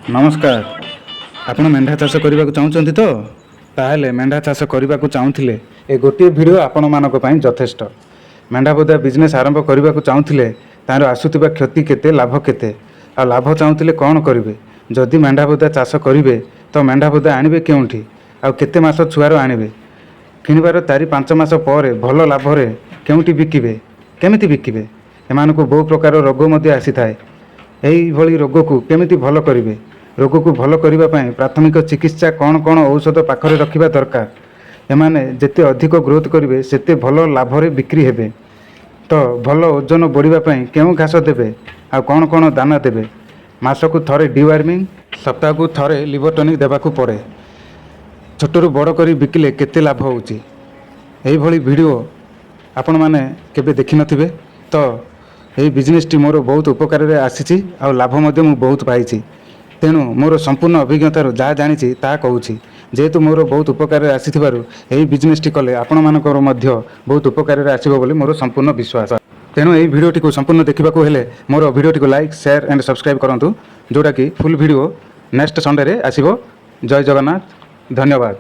ନମସ୍କାର। ଆପଣ ମେଣ୍ଢା ଚାଷ କରିବାକୁ ଚାହୁଁଛନ୍ତି ତ? ତାହେଲେ ମେଣ୍ଢା ଚାଷ କରିବାକୁ ଚାହୁଁଥିଲେ ଏ ଗୋଟିଏ ଭିଡ଼ିଓ ଆପଣମାନଙ୍କ ପାଇଁ ଯଥେଷ୍ଟ। ମେଣ୍ଢା ବୋଦା ବିଜନେସ୍ ଆରମ୍ଭ କରିବାକୁ ଚାହୁଁଥିଲେ ତାର ଆସୁଥିବା କ୍ଷତି କେତେ, ଲାଭ କେତେ, ଆଉ ଲାଭ ଚାହୁଁଥିଲେ କ'ଣ କରିବେ? ଯଦି ମେଣ୍ଢା ବୋଦା ଚାଷ କରିବେ ତ ମେଣ୍ଢା ବୋଦା ଆଣିବେ କେଉଁଠି ଆଉ କେତେ ମାସ ଛୁଆର ଆଣିବେ? କିଣିବାର 4-5 ମାସ ପରେ ଭଲ ଲାଭରେ କେଉଁଠି ବିକିବେ? କେମିତି ବିକିବେ? ଏମାନଙ୍କୁ ବହୁ ପ୍ରକାର ରୋଗ ମଧ୍ୟ ଆସିଥାଏ। ଏଇଭଳି ରୋଗକୁ କେମିତି ଭଲ କରିବେ? ରୋଗକୁ ଭଲ କରିବା ପାଇଁ ପ୍ରାଥମିକ ଚିକିତ୍ସା କ'ଣ କ'ଣ ଔଷଧ ପାଖରେ ରଖିବା ଦରକାର? ଏମାନେ ଯେତେ ଅଧିକ ଗ୍ରୋଥ୍ କରିବେ, ସେତେ ଭଲ ଲାଭରେ ବିକ୍ରି ହେବେ। ତ ଭଲ ଓଜନ ବଢ଼ିବା ପାଇଁ କେଉଁ ଘାସ ଦେବେ ଆଉ କ'ଣ କ'ଣ ଦାନା ଦେବେ? ମାସକୁ ଥରେ ଡିୱାର୍ମିଂ, ସପ୍ତାହକୁ ଥରେ ଲିଭର ଟନିକ୍ ଦେବାକୁ ପଡ଼େ। ଛୋଟରୁ ବଡ଼ କରି ବିକିଲେ କେତେ ଲାଭ ହେଉଛି? ଏଇଭଳି ଭିଡ଼ିଓ ଆପଣମାନେ କେବେ ଦେଖିନଥିବେ। ତ ଏହି ବିଜନେସ୍ଟି ମୋର ବହୁତ ଉପକାରରେ ଆସିଛି ଆଉ ଲାଭ ମଧ୍ୟ ମୁଁ ବହୁତ ପାଇଛି। ତେଣୁ ମୋର ସମ୍ପୂର୍ଣ୍ଣ ଅଭିଜ୍ଞତାରୁ ଯାହା ଜାଣିଛି, ତାହା କହୁଛି। ଯେହେତୁ ମୋର ବହୁତ ଉପକାରରେ ଆସିଥିବାରୁ ଏହି ବିଜନେସ୍ଟି କଲେ ଆପଣମାନଙ୍କର ମଧ୍ୟ ବହୁତ ଉପକାରରେ ଆସିବ ବୋଲି ମୋର ସମ୍ପୂର୍ଣ୍ଣ ବିଶ୍ୱାସ। ତେଣୁ ଏହି ଭିଡ଼ିଓଟିକୁ ସମ୍ପୂର୍ଣ୍ଣ ଦେଖିବାକୁ ହେଲେ ମୋର ଭିଡ଼ିଓଟିକୁ ଲାଇକ୍, ସେୟାର ଆଣ୍ଡ ସବସ୍କ୍ରାଇବ୍ କରନ୍ତୁ, ଯେଉଁଟାକି ଫୁଲ୍ ଭିଡ଼ିଓ ନେକ୍ସଟ ସଣ୍ଡେରେ ଆସିବ। ଜୟ ଜଗନ୍ନାଥ, ଧନ୍ୟବାଦ।